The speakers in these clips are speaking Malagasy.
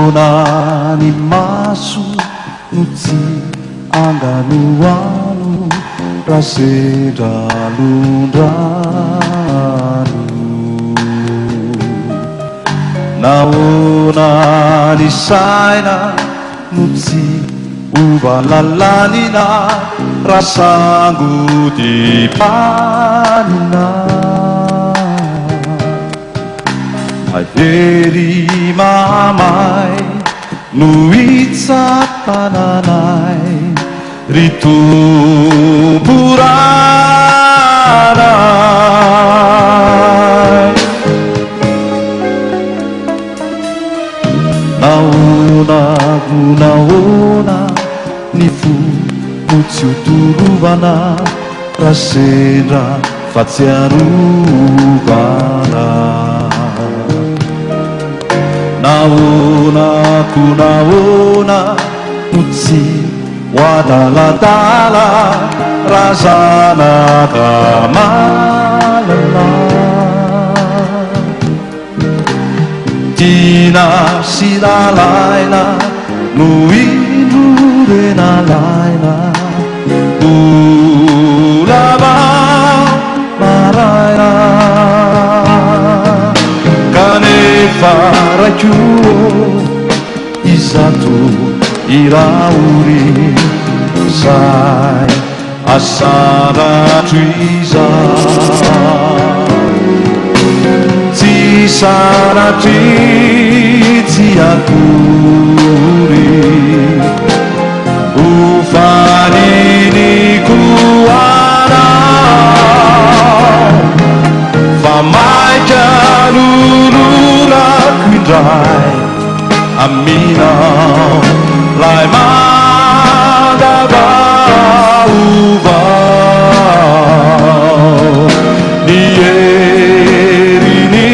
Nahoana ny maso no tsy anganoano raha sendra alon-drano? Nahoana ny saina no tsy ova lalanina raha sangodim-panina? Mahery mahamay no hitsapana anay ry Tompo Ranay. Nahoana no nahoana ny fo no tsy ho torovana raha sendra fahatsiarovana? Nahoana ko nahoana no tsy ho adaladala raha zanaka malala? Tiana sy lalaina no indro re nalaina mbola vao maraina kanefa raiko ô izato hira ory zay Asandrato izany Tsy sanatria tsy akory Ho faniriako anao Fa maika lolorako indray Aminao 'lay manda vaovao Ny herin'ny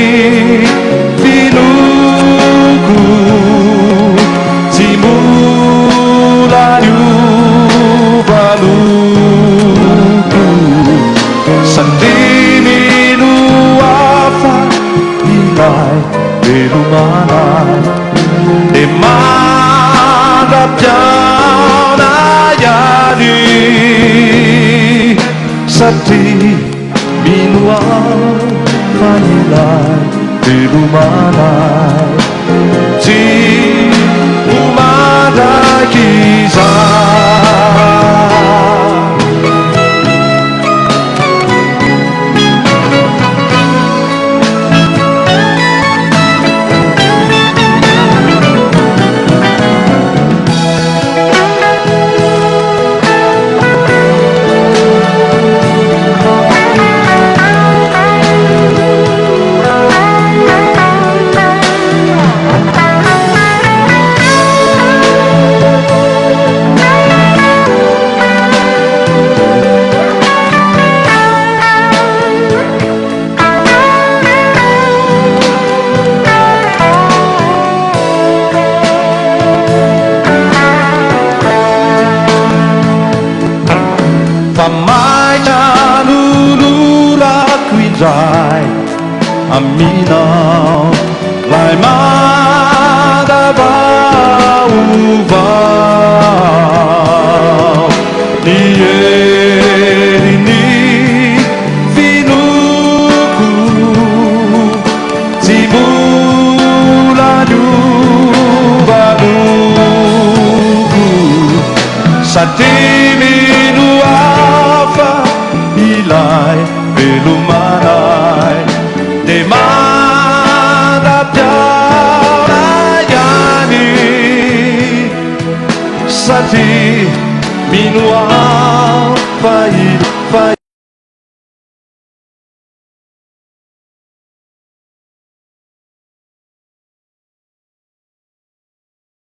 finoako Tsy mbola niova loko Satria mino hafa ilay velomanay Dia mandra-pihaona ihany Satria mino aho fa ilay velomanay Tsy ho mandrakizay. Fa maika nolorako indray aminao 'lay manda vaovao Ny herin'ny finoako tsy mbola niova loko Satria mino aho fa ilay velomanay dia mandra-pihaona ihany Satria mino aho fa ilay.